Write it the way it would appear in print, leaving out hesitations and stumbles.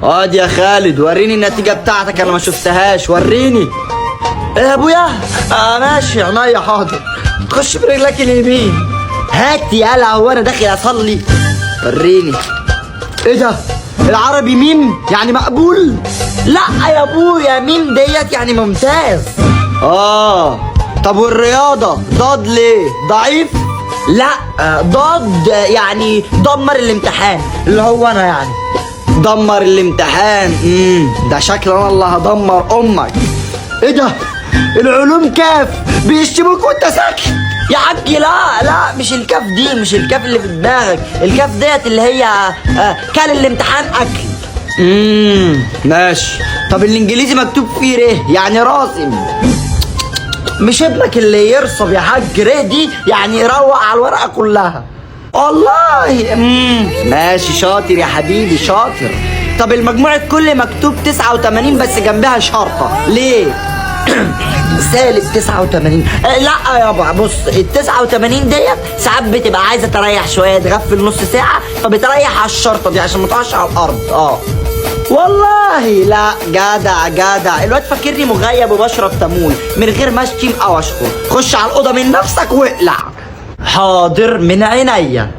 اقعد يا خالد، وريني النتيجة بتاعتك، انا ما شفتهاش. وريني. ايه يا ابويا؟ ماشي، عينيا، حاضر. خش برجلك اليمين. هات يالا، هو انا داخل اصلي؟ وريني. ايه ده؟ العربي ميم، يعني مقبول؟ لا يا ابويا، ميم ديت يعني ممتاز. طب والرياضة ضاد ليه؟ ضعيف؟ لا، ضاد يعني دمر الامتحان، اللي هو انا يعني دمر الامتحان. ده شكل انا اللي هدمر امك. ايه ده؟ العلوم كاف، بيشتموك وانت ساكت يا حاج. لا لا، مش الكاف دي، مش الكاف اللي في دماغك، الكاف ديت اللي هي كل الامتحان اكل. ماشي. طب الانجليزي مكتوب فيه ره، يعني راسم. مش ابنك اللي يرسب يا حاج، ره دي يعني روق على الورقة كلها. والله ماشي، شاطر يا حبيبي، شاطر. طب المجموع الكلي مكتوب 89 بس جنبها شرطه، ليه؟ سالب 89. لا يابا، بص، ال 89 ديت ساعات بتبقى عايزه تريح شويه، تغفل نص ساعه، فبتريح على الشرطة دي عشان ما تقعش على الارض. والله لا، جدع جدع الواد، فاكرني مغيب وبشرب تمول من غير ما اشتم او اشخر. خش على الاوضة من نفسك واقلع. حاضر، من عينيا.